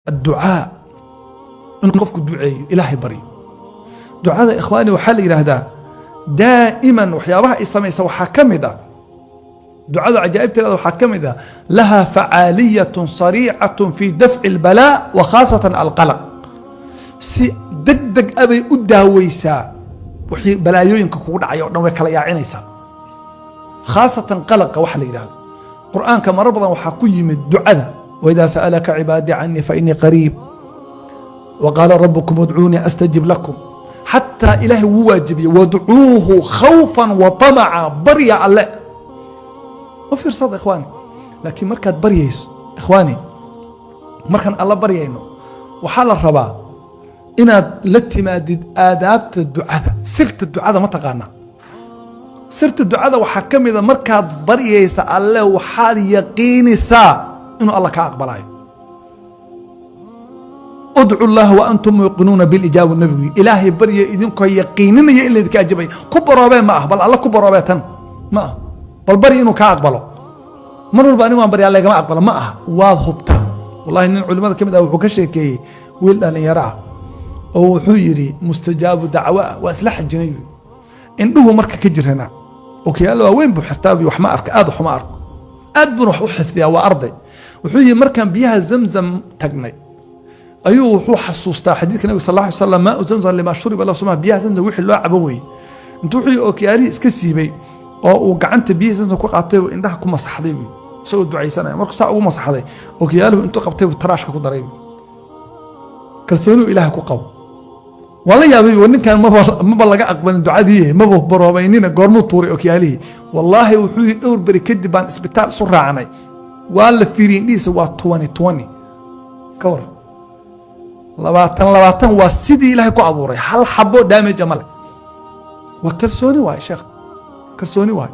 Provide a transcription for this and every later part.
Adducaa, in qofku duceeyo, Ilaahay baryo. Ducada, ikhwaani, waxaa la yidhaahdaa daa'iman waxyaabaha ay samaysa waxaa ka mid ah, ducada cajaa'ibteeda waxaa ka mid ah laha facaaliyatun sariicatun fi dafci albalaa wa khaasatan alqalaq. Si deg deg abay u daaweysaa wixii balaayooyinka kugu dhacay oo dhan, way kala yaacinaysaa, khaasatan qalaqa waxa la yidhaahdo. Qur'aanka marar badan waxaa ku yimid ducada: وإذا سألك عبادي عني فإني قريب وقال ربكم ادعوني أستجب لكم. Xataa Ilaahay wuu waajibiyey: وادعوه خوفا وطمعا. Barya Alle u fiirsada, ikhwaani. Laakiin markaad baryayso, ikhwaani, markaan Alla baryayno, waxaa la rabaa inaad la timaadid aadaabta ducada. Sirta ducada ma taqaanaa? Sirta ducada waxaa ka mida, markaad baryaysa Alle, waxaad yaqiinisaa inuu Alla ka aqbalayo. ادعوا الله وأنتم موقنون بالإجابة. Nabigu: Ilaahay barya idinkoo yaqiininaya in laydinka ajabay. Ku baroobee ma ah, bal Alla ku baroobee tan ma ah, bal barya inuu kaa aqbalo. Mar walba anigu waan baryaa, laygama aqbalo ma aha, waad hubtaa. Wallahi, nin culimada ka mid ah wuxuu ka sheekeeyey wiil dhalinyaro ah oo wuxuu yidhi mustajaabu dacwo ah. Waa isla xajinay. Indhuhu marka ka jirana, okiyaalo waaweyn buu xirtaa, wax ma arko, aad wax uma arko, aad buuna wax u xifdiyaa, waa arday. Wuxuu yihi markaan biyaha Zamzam tagnay ayuu wuxuu xasuustaa xadiidka Nabig sal alla alay slam: ماء زمزم لما شرب له. Suma biyaha Zamzam wixii loo cabo weeye. Intuu wuxuu yihi okiyaalihii iska siibay oo uu gacanta biyihii Zamzam ku qaatay, uu indhaha ku masaxday buu isagoo ducaysanaya. Markuu saa ugu masaxday, okiyaaluhu intuu qabtay buu taraashka ku daray buu. Kalsooniu Ilaah ku qabo. Waan la yaabay, war ninkan maba laga aqbalin ducadii, maba baroobaynina, goormuu tuuray okiyaalihii? Wallaahi, wuxuu yihi dhowr beri kadib baan isbitaal isu raacnay, waa la fiiriyey indhihiisa, waa 20/20. Ka war, 20/20, waa sidii Ilaahay ku abuuray, hal xabo damage male. Waa kalsooni waay, sheekh, kalsooni waay,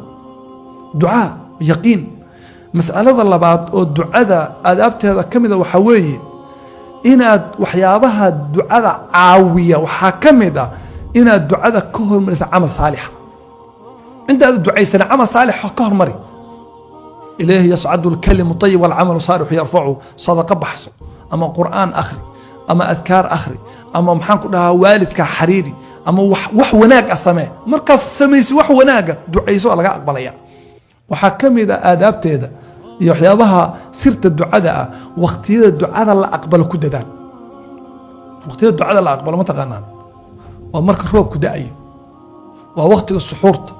ducaa, yaqiin. Mas'alada labaad oo ducada aadaabteeda ka mida waxaa weeye inaad waxyaabaha ducada caawiya waxaa ka mid ah inaad ducada ka hormarisa camal saalixa. Intaada ducaysana camal saalix ka hormari. إليه يصعد الكلم الطيب والعمل الصالح يرفعه. Sadaqa baxso, ama Qur'aan akhri, ama adkaar akhri, ama maxaan ku dhahaa, waalidka xariiri, ama wax wanaag ah samee. Markaas samaysi wax wanaaga, ducayso, laga aqbalaya. Waxaa ka mid ah aadaabteeda iyo waxyaabaha sirta ducada ah, waqtiyada ducada la aqbalo ku dadaal. Waqtiyada ducada la aqbalo ma taqaanaan? Waa marka roobku da'ayo, waa waqtiga suxuurta,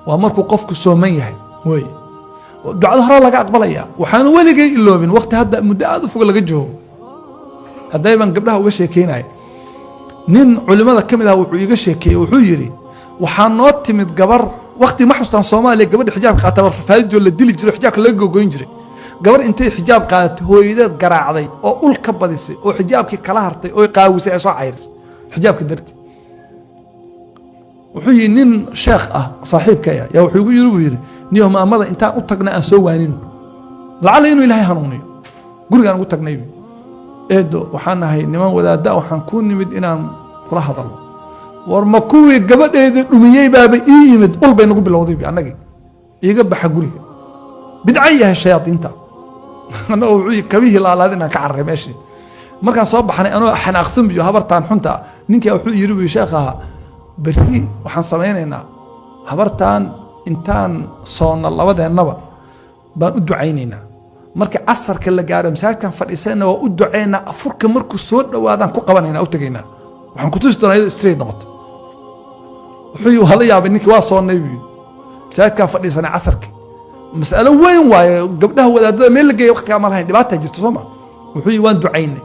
waa markuu qofku sooman yahay wey. Ducada horaa laga aqbalaya. Waxaan weligay iloobin waqti hadda muddo aad u fog laga joogo, hadday baan gabdhaha uga sheekeynaya, nin culimada ka mid ah wuxuu iiga sheekeeyey. Wuxuu yidhi waxaa noo timid gabar, waqti ma xustaan, Soomaaliya gabadha xijaabka qaata la rafaadi jiro, la dili jiro, xijaabka laga gogoyn jiray. Gabar intay xijaab qaadatay hooyadeed garaacday oo ul ka badisay oo xijaabkii kala hartay oo qaawisay, ay soo cayrisay xijaabka darti. Wuxuu yihi nin sheekh ah saaxiibkaya yaa wuxuu igu yiri, buu yidhi: "Niyo maamada intaan u tagna aan soo waanino, lacalla inuu Ilaahay hanuuniyo." Gurigaan ugu tagnay bu: "Eedo, waxaan nahay niman wadaadda, waxaan kuu nimid inaan kula hadalno." "War ma kuwii gabadheeda dhumiyey baaba ii yimid?" Ul bay nagu bilowday bi annagii: "Iiga baxa guriga, bidca yahay shayaadiinta." Annagoo, wuxuu yihi, kabihii laalaad inaan ka carray meeshii. Markaan soo baxnay anoo xanaaqsan biyo habartaan xunta ah, ninkaa wuxuu yiri, buu sheekhaha: "Berri waxaan samaynaynaa, habartaan intaan soonna labadeennaba baan u ducaynaynaa. Marka casarka la gaaro masaajidkan fadhiisana waa u ducaynaa, afurka markuu soo dhowaadaan ku qabanayna, u tegaynaa, waxaan ku tusi doonaa iyadoo straight noqoto." Wuxuu yii waa la yaabay ninkii. "Waa soonnay," buu yidhi, "masaajidkaan fadhiisanay casarki." Mas'alo weyn waaye, gabdhaha wadaadada meel la geeya waqtigaa ma lahayn, dhibaataa jirta soo ma. Wuxuu yii waan ducaynay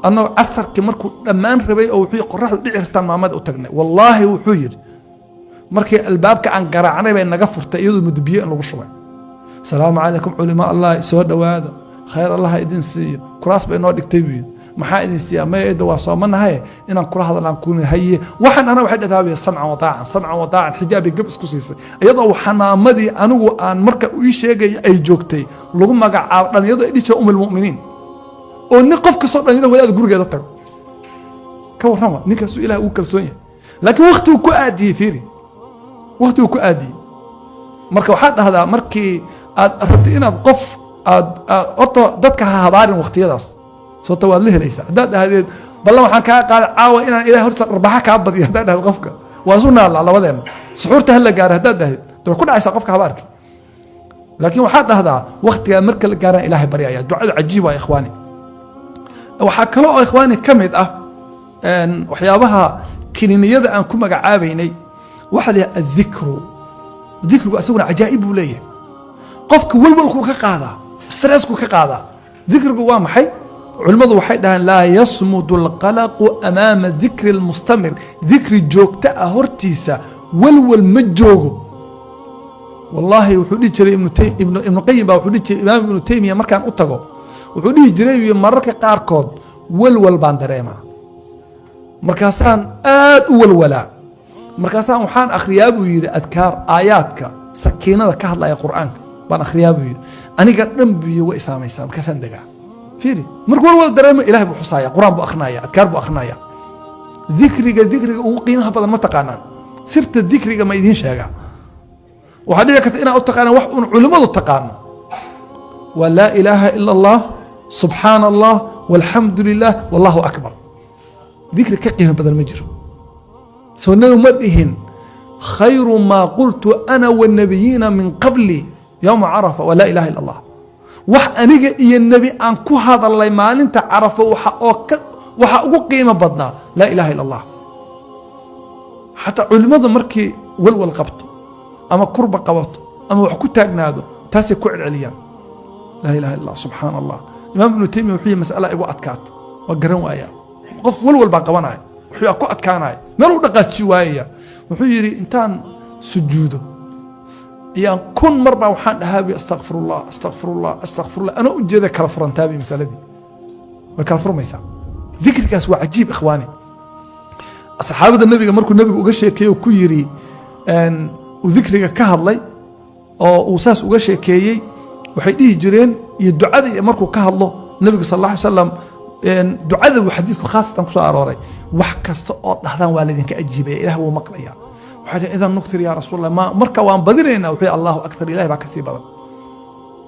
annagoo casarkii markuu dhammaan rabay oo wuxuu yii qoraxdu dhici rabtaan maamada u tagnay. Wallaahi, wuxuu yidhi, markii albaabka aan garaacnay bay naga furtay iyadoo muddo biyo in lagu shubay. "Salaamu calaykum, culimaa Allah, soo dhowaada, khayr Allaha idin siiyo." Kuraas bay noo dhigtay buu yidhi. "Maxaa idin siiyaa?" "Maya eedda, waa soomanahay, inaan kula hadlaan kuuni." "Haye." Waxaan ana waxay dhahdaa سمعا وطاعة, سمعا وطاعة. Xijaab bay gab isku siisay iyadoo waxaan maamadii anigu aan marka ii sheegaya ay joogtay lagu magacaabo dhalinyaradu ay dhihi jireen أم المؤمنين, oo nin qof kastoo dhalinyaro wadaada gurigeeda tago. Ka warrama, ninkaasuu Ilaah ugu kalsoon yahay, laakiin waqtiguu ku aadiyey, fiiri, waqtiguu ku aadiyey. Marka waxaad dhahdaa markii aad rabtid inaad qof aad horta dadka ha habaarin waqtiyadaas. Sababta waad la helaysaa haddaad dhahdeed ballan waxaan kaa qaaday caawa inaan Ilahay horta dharbaxa kaa badiyo. Haddaad dhahdeed qofka waa isu naallaa labadeena, suxuurta hala gaaro haddaad dhahdeed, way ku dhacaysaa qofka habaarki. Laakiin waxaad dhahdaa waktigaa marka la gaaraan Ilaahay baryaya. Ducada cajiib waa, ikhwaani. Waxaa kale oo, ikhwaani, ka mid ah waxyaabaha kininiyada aan ku magacaabaynay waxaa la yidhaha addikru. Dikrigu asaguna cajaa'ib buu leeyahay. Qofka welwelkuu ka qaadaa, stressku ka qaadaa. Dikrigu waa maxay? Culimmadu waxay dhahaan: laa yasmudu alqalaqu amaama dikri almustamir. Dikri joogto ah hortiisa welwel ma joogo. Wallaahi, wuxuu dhihi jiray Ibnu Qayim baa wuxuu dhihi jiray, Imaam Ibnu Taymiya markaan u tago wuxuu dhihi jiray: mararka qaarkood welwel baan dareemaa, markaasaan aad u walwalaa, markaasaan waxaan akhriyaa, buu yidhi, adkaar, aayaadka sakiinada ka hadlaya Qur'aanka baan akhriyaa, buu yidhi. Aniga dhan, buu yidhi, way isaamaysaa, markaasaan degaa. Fiiri, markuu walwal dareemo Ilahay buu xusaaya, Qur'aan buu akhrinaya, adkaar buu akhrinaya. Dikriga ugu qiimaha badan ma taqaanaan? Sirta dikriga ma idiin sheegaa? Waxaa dhici karta inaad u taqaanaan wax uun culimmadu taqaano. Waa laa ilaaha ila Allah, subxaana Allah, walxamdu lilah, wallahu akbar. Dikri ka qiimo badan ma jiro. Soo nabi ma dhihin: khayru maa qultu ana wاnabiyiina min qabli yowma carafa wa laa ilaha ila Allah? Wax aniga iyo nebi aan ku hadalnay maalinta Carafo waxa oo ka waxa ugu qiimo badnaa laa ilaha ila Allah. Xataa culimmadu markii walwal qabto ama kurba qabato ama wax ku taagnaado, taasay ku celceliyaan: laa ilaha illa Allah, subxaana Allah. Imaam Ibnu Taymiya wuxuu yihi: mas'ala igu adkaata, waa garan waaya. Qof walwal baa qabanaya, wuxuu ku adkaanaya, meel u dhaqaaji waayaya. Wuxuu yidhi: intaan sujuudo ayaan 1000 mar baa waxaan dhahaabi astaqfirullah, astaqfirullah, astaqfirullah, anoo ujeeda kala furantaabi, masaladii way kala furmaysaa. Dikrigaas waa cajiib, ikhwaani. Saxaabada nebiga markuu nebigu uga sheekeeye oo ku yidhi uu dikriga ka hadlay oo uu saas uga sheekeeyey, waxay dhihi jireen iyo ducada markuu ka hadlo nebigu sal alla alay salam, ducada uu xadiidku khaasatan kusoo arooray: wax kasta oo dhahdaan waa laydinka ajiibaya, Ilah wuu maqlaya. Waxay dhaheen: idan nuktir yaa rasuul Allah, ma marka waan badinaynaa? Wuxuu: Allahu akthar, Ilahay baa ka sii badan,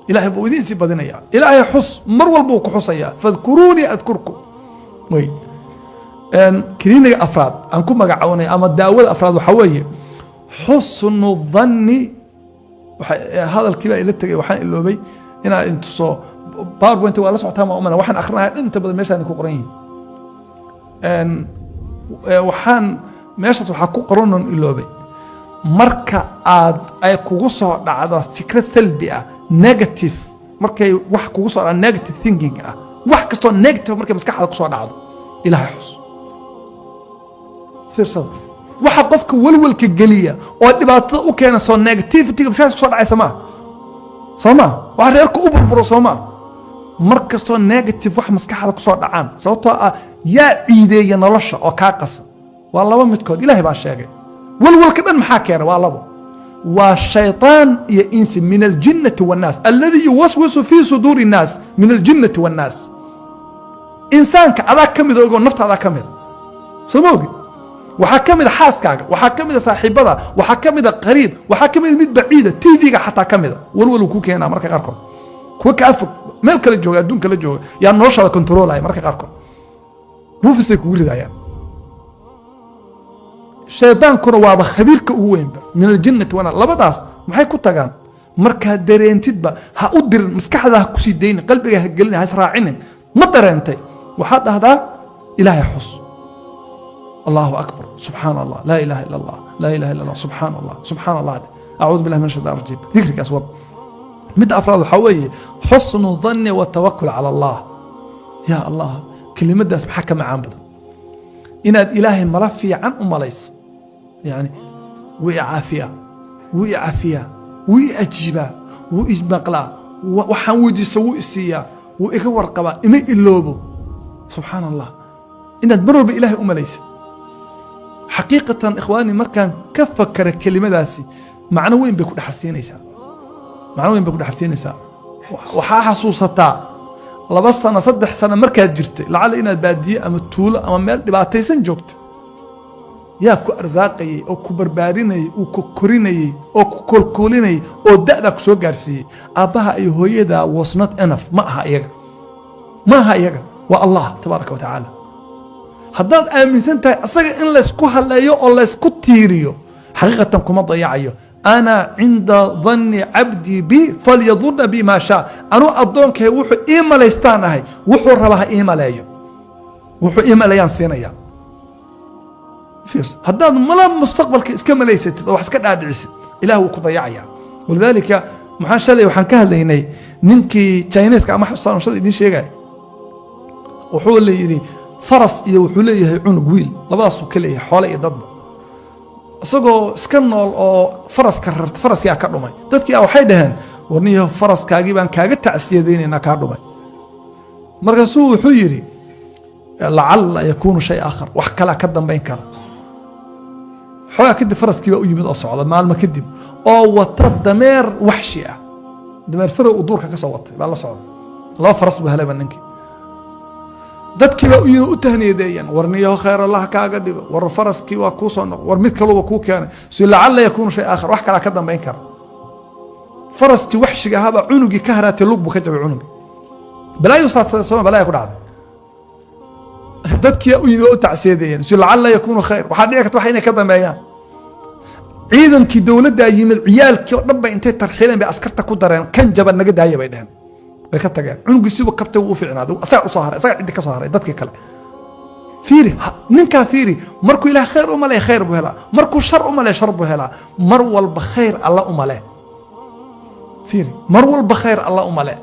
Ilahay buu idiin sii badinaya. Ilaahay xus, mar walba uu ku xusayaa. Fadkuruunii adkurkum. Wey kiniiniga afraad aan ku magacawnay ama daawada afraad waxaa weeye xusnu dhanni. Hadalkii baa ila tegay, waxaan iloobay inaan idin tuso PowerPoint. Waa la socotaa ma umana? Waxaan akrinaya inta badan meeshaan ku qoran yihiin. Waxaan meeshaas waxaa ku qoran oon iloobay: marka aad ay kugu soo dhacdo fikrad salbi ah, negative, markay wax kugu soo dhacdo negative thinking ah, wax kastoo negative markay maskaxda kusoo dhacdo, Ilaahay xus. Fiirsada, waxa qofka walwalka geliya oo dhibaatada u keena soo negativityga maskaxda kusoo dhacaysa maa? Soo maa? Waxa reerka u burburo soo maa? Mar kastoo negative wax maskaxda kusoo dhacaan, sababtoo ah yaa ciideeya nolosha oo kaa qasa? Waa laba midkood. Ilaahay baa sheegay walwalka dhan maxaa keena. Waa labo: waa shayطaan iyo insi, min aljinnati والnaas, alladii yuwaswisu fi suduuri الnaas min aljinnati والnaas. Insaanka adaa ka mid ogo, naftaadaa ka mida, soo ma ogid? Waxaa ka mida xaaskaaga, waxaa ka mida saaxiibada, waxaa ka mida qariib, waxaa ka mida mid baciida, TV-ga xataa ka mida. Walwal ku keenaa marka qaarkood kuwa kaa fog, meel kale jooga, adduun kala jooga, yaa noloshaada controlaya. Marka qaarkood buufisay kugu ridayaan. Shaydaankuna waaba khabiirka ugu weynba, min aljinnati wana. Labadaas maxay ku tagaan? Markaad dareentidba ha u dirin maskaxda, ha kusii daynin, qalbiga ha gelin, ha israacinin. Ma dareentay? Waxaad dhahdaa Ilaahay xus: allahu akbar, subxaana Allah, laa ilaha illa Allah, laa ilaha illa Allah, subxaana Allah, subxaana Allah, acuudu billahi min ashaytaan rajiim. Dikrigaas wad. Midda afraad waxaa weeye xusnu dhanni watawakul cala Allah. Ya Allah, kelimadaas maxaa ka macaan badan? Inaad Ilaahay mala fiican u malayso, yani wuu i caafiyaa, wuu i cafiyaa, wuu i ajiibaa, wuu i maqlaa, waxaan weydiista wuu i siiyaa, wuu iga warqabaa, ima iloobo. Subxaana Allah, inaad mar walba Ilaahay u malaysid. Xaqiiqatan, ikhwaani, markaan ka fakara kelimadaasi macno weyn bay ku dhexalsiinaysaa, macno weyn bay ku dhexalsiinaysaa. Waxaa xasuusataa 2 sano, 3 sano markaad jirtay, lacalla inaad baadiye ama tuulo ama meel dhibaataysan joogta, yaa ku arsaaqayay oo ku barbaarinayay, uu ku korinayey oo ku koolkoolinayay oo da'daa ku soo gaarsiiyey? Aabbaha iyo hooyada was not enough. Ma aha iyaga, ma aha iyaga. Waa Allah tabaaraka wa tacaala. Haddaad aaminsan tahay asaga in laysku haleeyo oo laysku tiiriyo, xaqiiqatan kuma dayacayo. أنا عند ظن عبدي بي فليظن بي ما شاء. Anuu addoonkay wuxuu ii malaystaan ahay, wuxuu rabaa ha ii maleeyo, wuxuu ii maleeyaan siinaya. Fiirso, haddaad mala mustaqbalka iska malaysatid oo wax iska dhaadhicisid, Ilaah wuu ku dayacaya. ولذلك maxaan shalay waxaan ka hadlaynay ninkii Chineska ama xusaan shalay idiin sheegaya. Wuxuu la yidhi faras iyo wuxuu leeyahay cunug wiil, labadaasuu ka leeyahay xoole iyo dadba. Isagoo iska nool oo faraska rarta, faraskii aa ka dhumay. Dadkii a waxay dhaheen, "Warniyo, faraskaagii baan kaaga tacsiyadaynaynaa kaa dhumay." Markaasuu wuxuu yidhi, "لعل يكون شيء آخر." Wax kalaa ka dambayn kara. Xoogaa kadib faraskii baa u yimid oo socda maalmo kadib oo wata dameer waxshi ah, dameer farow uu duurka ka soo watay baa la socda. Laba faras buu helayba ninkii. Dadkii baa u yimid, u tahniyadeeyeen, "Warniyaho, khayr Allah kaaga dhigo, war faraskii waa kuu soo noq, war mid kaluba kuu keenay." Si لعل يكون شيء آخر, wax kalaa ka dambayn kara. Faraskii waxshiga ahaabaa cunugii ka haraatay, lug buu ka jabay cunugii. Balaayu saadsaday sooma, balaaya ku dhacday. Dadkii u yimid waa u tacsiyadeeyeen, si لعل يكون خير, waxaa dhici karta wax inay ka dambeeyaan. Ciidankii dowladdaa yimid, ciyaalkii oo dhan bay intay tarxiileen bay askarta ku dareen. "Kan jaban naga daaya," bay dheheen. Way ka tageen. Cunugii sibu kabtay, wuu u fiicnaaday, asagaa usoo haray, asagaa ciddi ka soo haray dadkii kale. Fiiri ninkaa, fiiri, markuu Ilaah khayr u malay, khayr buu helaa. Markuu shar u malay, shar buu helaa. Mar walba khayr Alla u male. Fiiri, mar walba khayr Alla u male.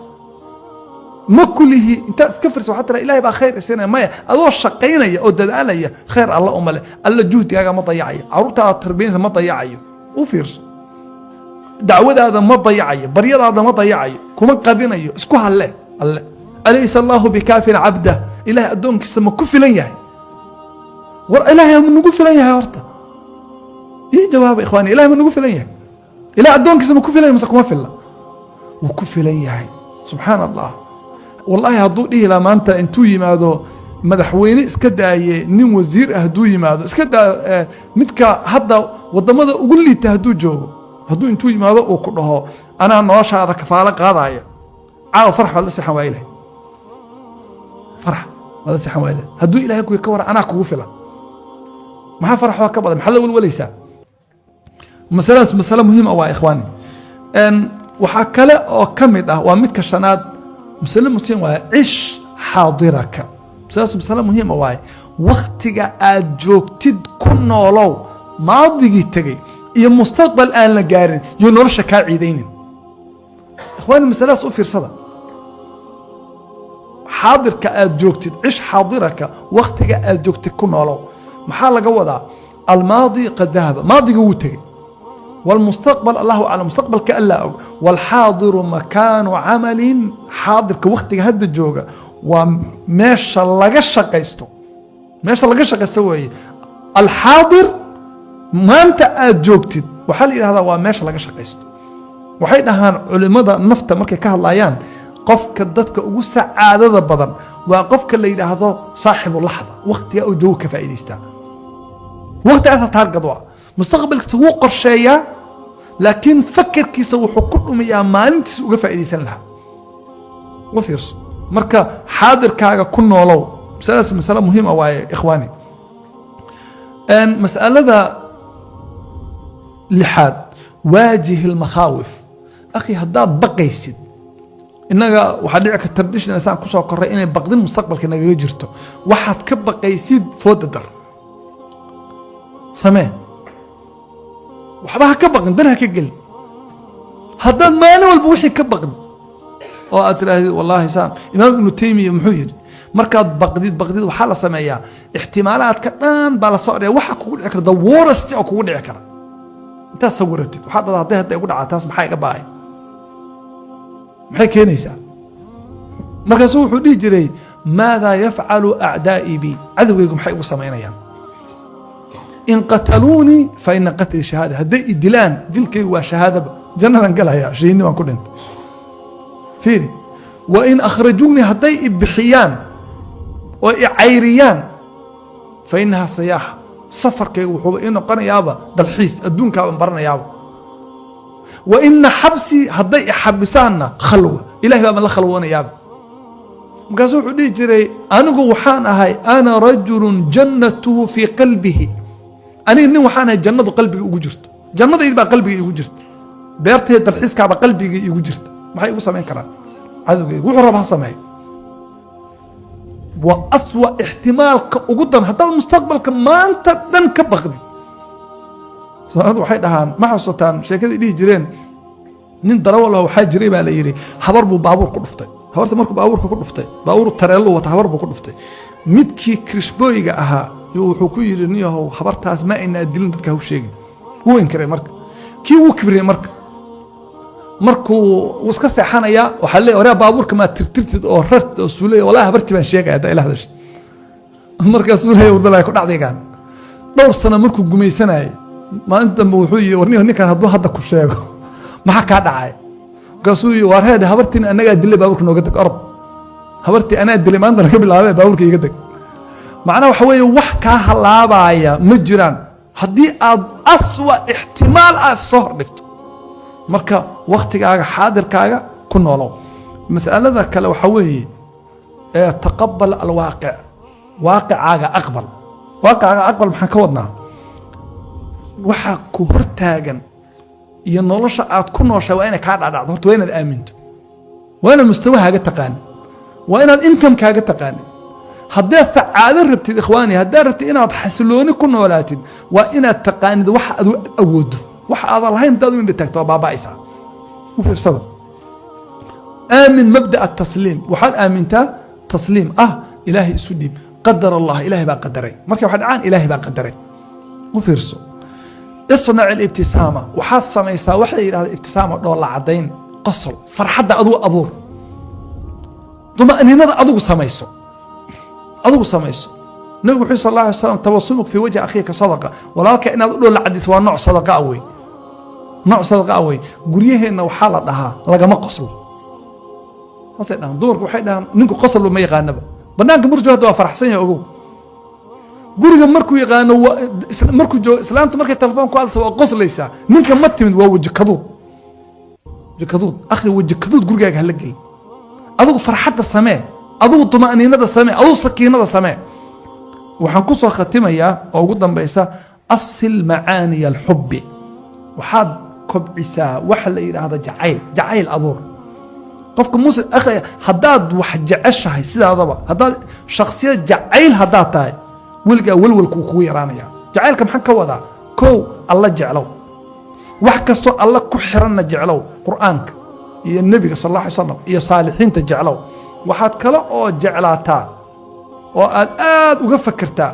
Ma kulihi intaad iska firsa waxaa tiraa, "Ilahay baa khayr isinaya." Maya, adoo shaqaynaya oo dadaalaya, khayr Alla u male. Alla juhdigaaga ma dayacayo, carruurtaada tarbiyanaysa ma dayacayo. U fiirso, dacwadaada ma dayacayo, baryadaada ma dayacayo, kuma qadinayo. Isku halle Alle. أليس الله بكاف عبده. Ilahay addoonkiisa ma ku filan yahay? War Ilaahay ma nagu filan yahay? Horta ii jawaaba, ikhwaani. Ilahay ma nagu filan yahay? Ilahay addoonkiisa ma ku filan yahay mase kuma filla? Wuu ku filan yahay. Subxaan Allah. Wallahi, hadduu dhihi lahaa maanta intuu yimaado madaxweyne iska daaye, nin wasiir ah hadduu yimaado, iska daa midka hadda wadamada ugu liita hadduu joogo, hadduu intuu yimaado uu ku dhaho, "Anaa noloshaada kafaalo qaadaya," caawa farax baad la seexan waa ilahay, farax baad la seexan waa ilahay. Hadduu Ilahay kuwi ka wara, "Anaa kugu filan," maxaa farax waa ka badan? Maxaad la welwalaysaa? Masaladaas masale muhiim ah waa, ikhwaani. Waxaa kale oo ka mid ah, waa midka shanaad, masale muhiim waaye, عش حاضرك. Masaladaas masale muhiima waaye. Waktiga aad joogtid ku noolow. Maadigii tegey iyo mustaqbal aan la gaarin iyo nolosha kaa ciidaynin. Ikhwaani, masaladaas u fiirsada. Xaadirka aad joogtid, عش حاضرك, waktiga aad joogtid ku noolow. Maxaa laga wadaa? الماضي قد ذهب, maadiga wuu tegey. والمستقبل الله أعلم, mustaqbalka Alla og. والحاضر مكان عمل. Xaadirka, waktiga hadda jooga, waa meesha laga shaqaysto, meesha laga shaqaysto weeye. الحاضر, maanta aad joogtid, waxaa la yidhahdaa waa meesha laga shaqaysto. Waxay dhahaan culimada nafta markay ka hadlayaan, qofka dadka ugu sacaadada badan waa qofka la yidhaahdo صاحب اللحظة, waktiga uu joogo ka faa'iidaystaa, waqtigaasa target waa. Mustaqbalkiisa wuu qorsheeyaa, laakiin fakerkiisa wuxuu ku dhumiyaa maalintiisa uga faa'iidaysan lahaa. U fiirso marka, xaadirkaaga ku noolow. Masaladaas masale muhiim ah waaye, ikhwaani. Mas'alada lixaad, واجه المخاوف. أخي, haddaad baqaysid, innaga waxaa dhici karta traditional saan kusoo koray inay baqdin mustaqbalka nagaga jirto. Waxaad ka baqaysid fooda dar, samee, waxba ha ka baqin, dan ha ka gelin. Haddaad maalin walba wixii ka baqdid oo aad tidhaahdid, "Wallaahi saan," Imaam Ibnu Taymiya muxuu yidhi? Markaad baqdid baqdid, waxaa la sameeyaa ixtimaalaadka dhan baa la soo ordhaya, waxa kugu dhici kara, the worst oo kugu dhici kara intaad sawiratid, waxaad dhahdaa, Hadday igu dhacaa taas, maxaa iga ba'ay? Maxay keenaysaa?" Markaasuu wuxuu dhihi jiray, ماذا يفعل أعدائي بي? Cadowgaygu maxay igu samaynayaan? إن قتلوني فإن قتلي شهادة. Hadday i dilaan, dilkaygu waa shahaadaba, jannadan galaya, shahiidni baan ku dhintay. Fiiri, وإن أخرجوني, hadday i bixiyaan oo i cayriyaan, فإنها سياحة. Safarkaygu wuxuuba ii noqonayaaba dalxiis, adduunkaaban baranayaaba. وإن حبسي, hadday i xabisaanna, خلوة, Ilahay baaban la khalwoonayaaba. Markaasuu wuxuu dhihi jiray, anigu waxaan ahay أنا رجل جنته في قلبه. Aniga nin waxaan ahay jannadu qalbiga ugu jirto, jannadayd baa qalbiga igu jirta, beertay dalxiiskaaba qalbiga igu jirta. Maxay igu samayn karaan cadowgayga? Wuxuu raba ha sameeyo. Waa aswa ixtimaalka ugu daran haddaad mustaqbalka maanta dhan ka baqdid. Soomaalida waxay dhahaan, ma xasuusataan sheekadii dhihi jireen, nin darawal ah waxaa jiray baa la yidhi, habar buu baabuur ku dhuftay. Habarta markuu baabuurka ku dhuftay, baabuur tareellu wata, habar buu ku dhuftay. Midkii krishbooyiga ahaa yuu wuxuu ku yidhi, niyahow, habartaas ma aynaa dilin, dadka ha u sheegin. Wuu inkiray. Marka kii wuu kibriyey. Marka markuu wuu iska seexanayaa, waxaa leeyahay, oraa, baabuurka maa tirtirtid oo rartid oo suulay? Wallahi habartii baan sheegaya haddaa ila hadashid. Markaasuu leeyahay, warbalaay ku dhacdaygaan. Dhowr sano markuu gumaysanayay, maalinta dambe wuxuu yidhi, warniyo, ninkan hadduu hadda ku sheego maxaa kaa dhacay? Markaasuu yidhi, waar heedhe, habartiin annagaa dilay, baabuurka nooga deg, orod. Habartii anaa dilay, maanta laga bilaabay baabuurka iiga deg. Macnaha waxa weeye, wax kaa halaabaya ma jiraan haddii aad aswa ixtimaal aad soo hordhigto. Marka waktigaaga xaadirkaaga ku noolow. Masalada kale waxaa weeye تقبل الواقع. waaqicaaga aqbal, waaqicaaga aqbal. Maxaan ka wadnaa? Waxaa ku hortaagan iyo nolosha aad ku nooshay waa inay kaa dhacdhacdo. Horta waa inaad aaminto, waa inaad mustawahaaga taqaanin, waa inaad incomekaaga taqaanin. Haddaad sacaado rabtid, ikhwaani, haddaad rabtid inaad xasilooni ku noolaatid, waa inaad taqaanid waxa aad awoodo. Waxa aadan lahayn haddaad u indha taagto, waa baaba'aysaa. U fiirsada, aamin مبدأ التسليم. Waxaad aamintaa tasliim ah, ilaahay isu dhiib. قدر الله, ilaahay baa qadaray. Marka waxa dhacaan, ilaahay baa qadaray. U fiirso, اصنع الابتسامة. Waxaad samaysaa waxa la yidhahda ibtisaama, dhoolla caddayn, qosol, farxadda adigu abuur, duma'niinada adigu samayso, adigu samayso. Nabigu wuxuu صلى الله عليه وسلم, تبسمك في وجه أخيك صدقة. Walaalka inaad u dhoolla caddayso waa nooc sadaqa wey, nooc sadaqa wey. Guryaheenna waxaa la dhahaa lagama qoslo, saasay dhahaan dumarku. Waxay dhahaan ninku qosol ma yaqaanaba. Banaanka markuu joogo hadda waa faraxsan yahay, ogow. Guriga markuu yaqaano, markuu joogo, islaamtu markay telefoon ku hadlaysa waa qoslaysaa. Ninka ma timid, waa weji kaduud, weji kaduud. Akhri, weji kaduud gurigaaga hala gelin. Adigu farxadda samee, adigu tuma'niinada samee, adigu sakiinada samee. Waxaan ku soo khatimayaa oo ugu dambaysa, أصل معاني الحب. Waxaad kobcisaa waxa la yidhaahda jacayl, jacayl abuur. Qofka muslim akhi, haddaad wax jeceshahay sidaadaba, haddaad shaksiyad jacayl haddaad tahay, weligaa welwelku wuu kugu yaraanaya. Jacaylka maxaan ka wadaa? Kow, alla jeclow, wax kastoo alla ku xiranna jeclow, Qur'aanka iyo nebiga صلى الله عليه وسلم iyo saalixiinta jeclow. Waxaad kale oo jeclaataa oo aad aad uga fakertaa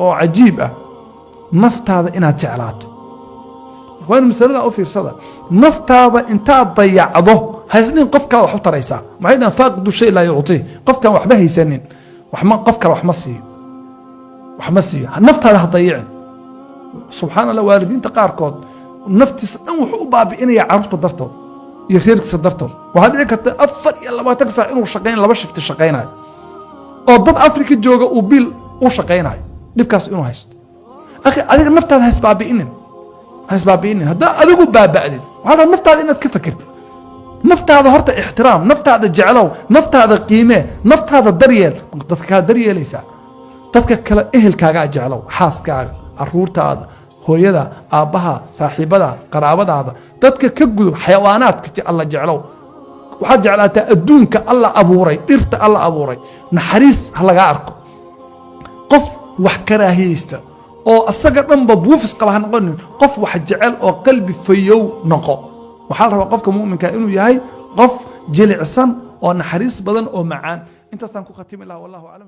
oo cajiib ah, naftaada inaad jeclaato. Ikhwaani, masalada u fiirsada. Naftaada intaad dayacdo, haysnin qof kale wax u taraysaa. Maxay dhahan? فاقد الشيء لا يعطيه. Qofkaan waxba haysanin waxma qof kale wax ma siiyo, wax ma siiyo. Naftaada ha dayicin. Subxaan Allah, waalidiinta qaarkood naftiisa dhan wuxuu u baabi'inaya carruurta dartood iyo reerkiisa dartood. Waxaa dhici karta 24 saac inuu shaqayn, laba shifti shaqaynayo, oo dad Afrika jooga uu biil u shaqaynayo, dhibkaas inuu haysto. Akhi, adiga naftaada ha isbaabi'inin, ha isbaabi'inin. Haddaa adigu baaba'did, waxaa la naftaada inaad ka fakirtid. Naftaada horta ixtiraam, naftaada jeclow, naftaada qiimee, naftaada daryeel. Dadka kale daryeelaysaa, dadka kale ehelkaagaa jeclow, xaaskaaga, caruurtaada, hooyada, aabbaha, saaxiibada, qaraabadaada. Dadka ka gudub, xayawaanaadka alla jeclow. Waxaad jeclaataa adduunka Alla abuuray, dhirta Alla abuuray. Naxariis ha lagaa arko. Qof wax karaahiyeysta oo asaga dhanba buufis qaba ha noqonin. Qof wax jecel oo qalbi fayow noqo. Waxaa la rabaa qofka mu'minka inuu yahay qof jilicsan oo naxariis badan oo macaan. Intaasaan ku khatimi lahaa. والله أعلم.